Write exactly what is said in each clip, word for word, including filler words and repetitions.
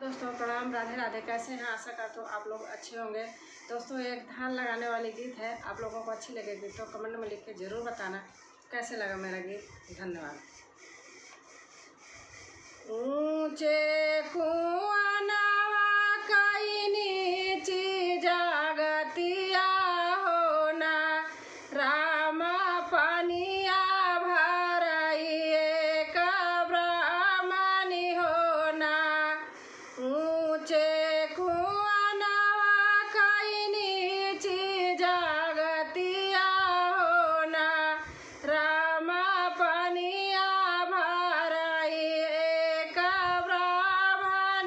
दोस्तों प्रणाम, राधे राधे। कैसे हैं? आशा करता हूँ आप लोग अच्छे होंगे। दोस्तों, एक धान लगाने वाली गीत है, आप लोगों को अच्छी लगेगी तो कमेंट में लिख के ज़रूर बताना कैसे लगा मेरा गीत। धन्यवाद। ऊंचे कुआनवा कई नीची जगतिया हो ना, राम पनिया भरई एक ब्राह्मणी हो ना। ऊंचे कुआनवा कई नीची जगतिया हो ना, राम पनिया भरई एक ब्राह्मणी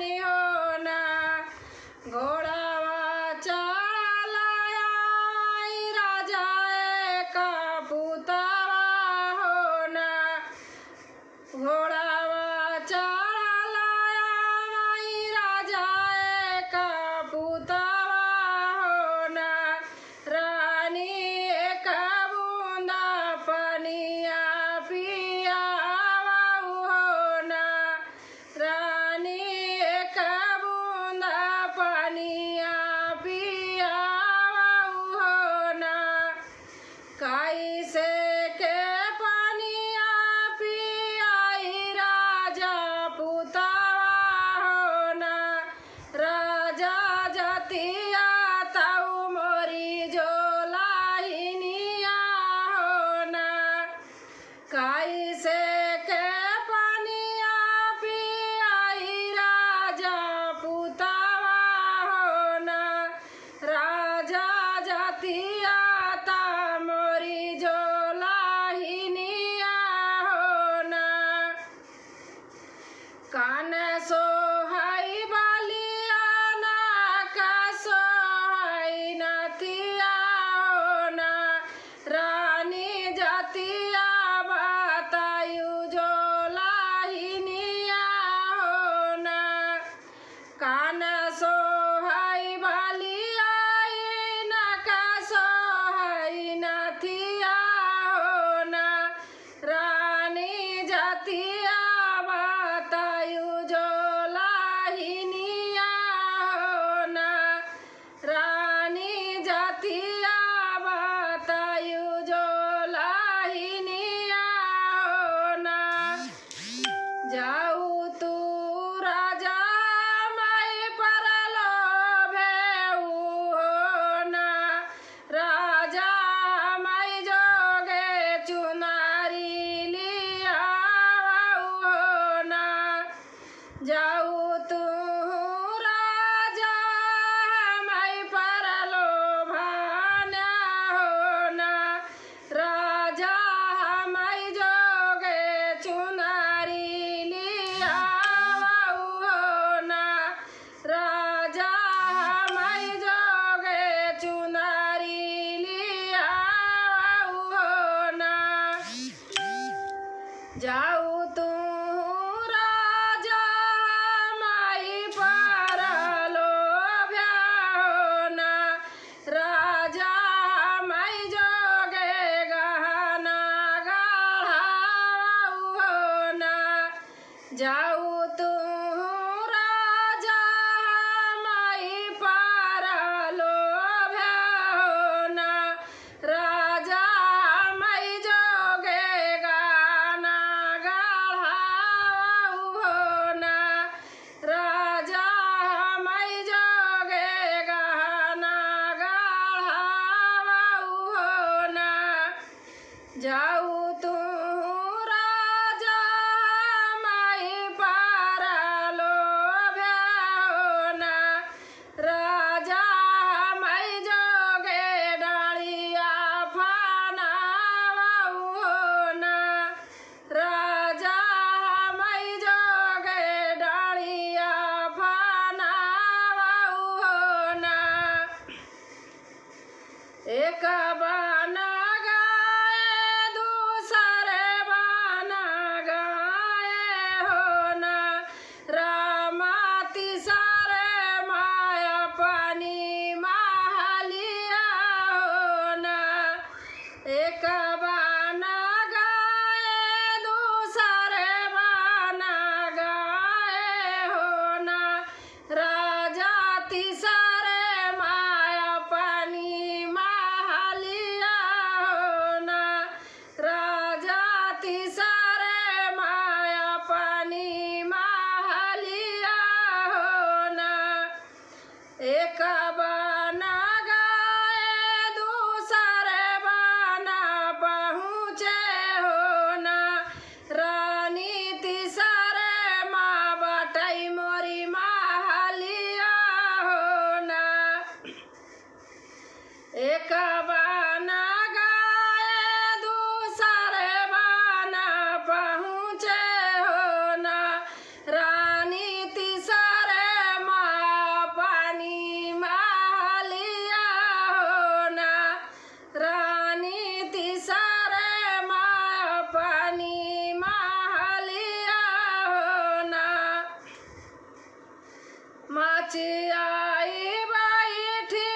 चियाई बैठी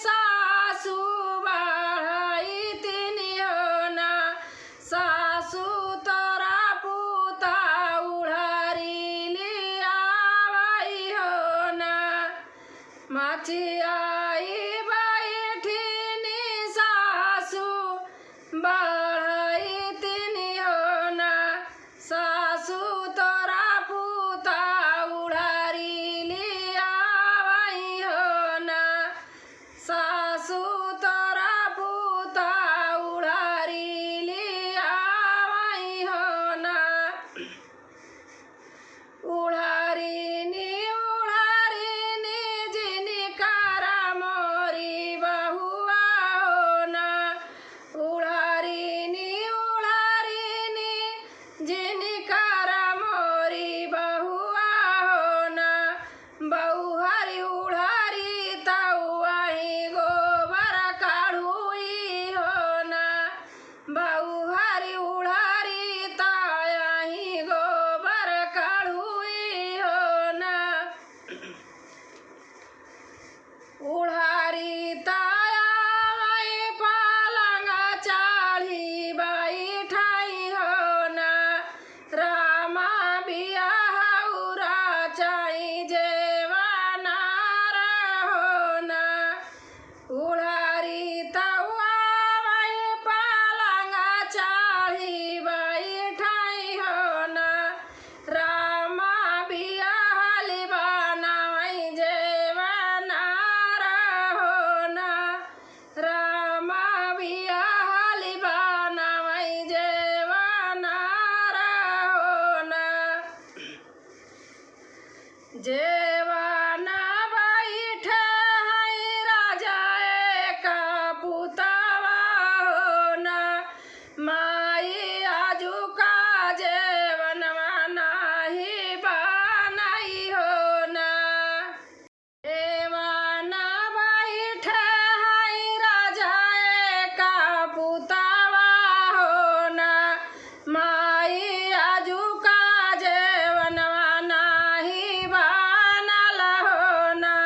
सासु बढ़ाई तिनी हो ना, सासु तोरा पूता उढ़ारी लियावई हो ना। मचियाई बैठिनी सासु बढ़ाई तिनी हो ना, सासु तोरा पूता उढ़ारी लियावई हो ना, सासु तोरा पूता उढ़ारी लियावई हो ना। उढ़ारिनी, उढ़ारिनी, जिनकरा मोरी बहुआ हो ना। उढ़ारिनी, उढ़ारिनी, जिनकरा मोरी बहुआ हो ना। बहुहरी उढ़ारी तउआही गोबर काढ़ुई हो ना। बहुहरी उढ़ारी तउआही गोबर काढ़ुई हो ना। उढ़ारी तउआही पलंग चढ़ी बैठई हो ना। रामा बियाह उरा चाही जेवनार हो ना। उढ़ारी तउआही पलंग चढ़ी बैठई हो ना। रामा बियाहली बनावई जेवनार हो ना। रामा बियाहली बनावई जेवनार हो ना। जेवना बैठे हई राजा एक पुतवा हो ना, माई आजु का जेवनवा नाही बनई हो ना। जेवना बैठे हई राजा एक पुतवा हो ना, माई आजु का जेवनवा नाही बनल हो ना।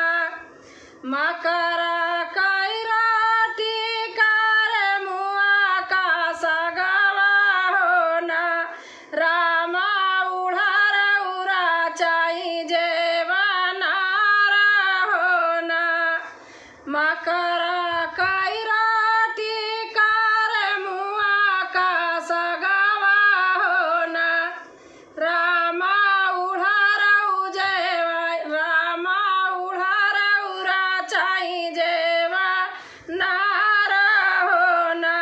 मकरा कई रोटी करे मुआ का सगवा हो ना। रामा उढ़ार उरा चाही जेवनार हो ना। मकरा कई रोटी करे मुआ का सगवा हो ना। रामा उढ़ारऊ जेवा, रामा उढ़ारऊ राचाई जेवनार हो ना।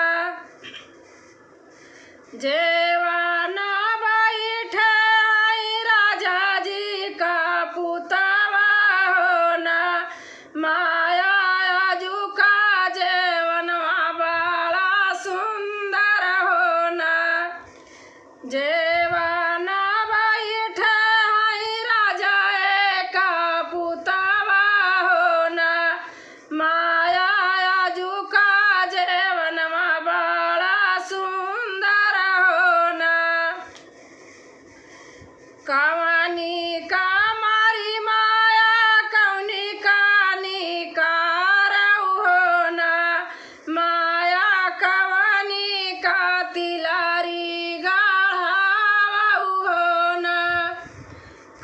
जेवना बैठे आई राजा जी का पुतवा हो ना। माया आजू का जेवनवा बड़ा सुंदर हो ना। जेवना बैठे हई राजा एका पुतवा हो ना। माया आजू का जेवनवा बड़ा सुंदर हो ना। कवनी का मारी माया कवनी कानी कारऊ हो ना। माया कवनी का तिलारी गढ़ावऊ हो ना।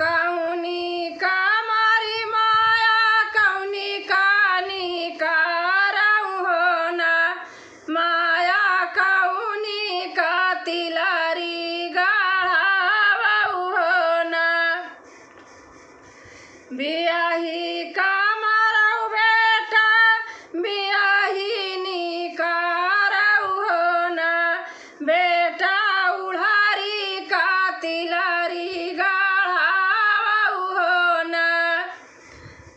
कवनी का मारी माया कवनी कानी कारऊ हो ना। माया कवनी का तिलारी गढ़ावऊ हो ना। बियाही का मारऊ बेटा, बियाहिनी कारऊ हो ना। बेटा उढ़ारी का तिलारी गढ़ावऊ हो ना।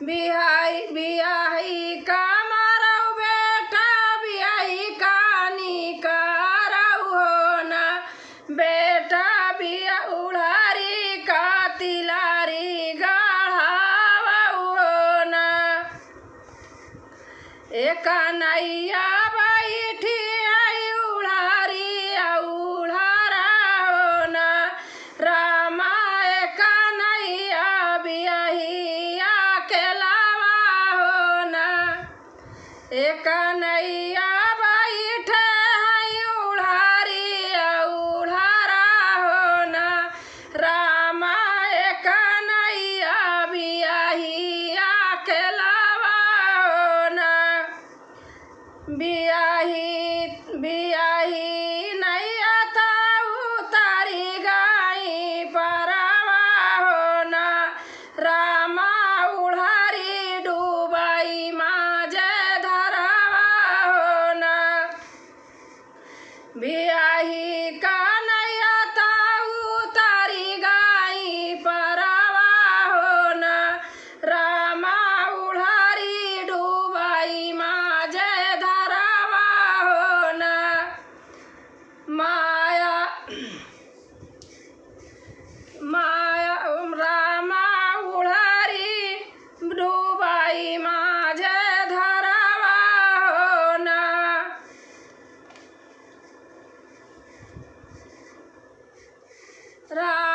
बिहाई, बियाही का मारऊ बेटा, बियाही कानी कारऊ हो ना। बेटा बिया उढ़ारी का तिलारी गढ़ावऊ हो ना। एक नैया बैठी आई उढ़ारी आ उढ़ारा हो ना। रामा एक नैया बियाहिया के ए कन्हैया बैठे हैं उढ़ारी उढ़ारा हो ना, रामा ए कन्हैया बियाहिया के लावा हो ना। बियाही, बियाही नैया था उतारी गई परवा हो ना, रामा उढ़ारी डूबाई माजे धरवा हो ना। बियाही कन्हैया था उतारी गई परवा हो ना, रामा उढ़ारी डूबाई माजे धरवा हो ना। माया, माया, रामा उढ़ारी डूबाई माजे धरवा हो ना। रा-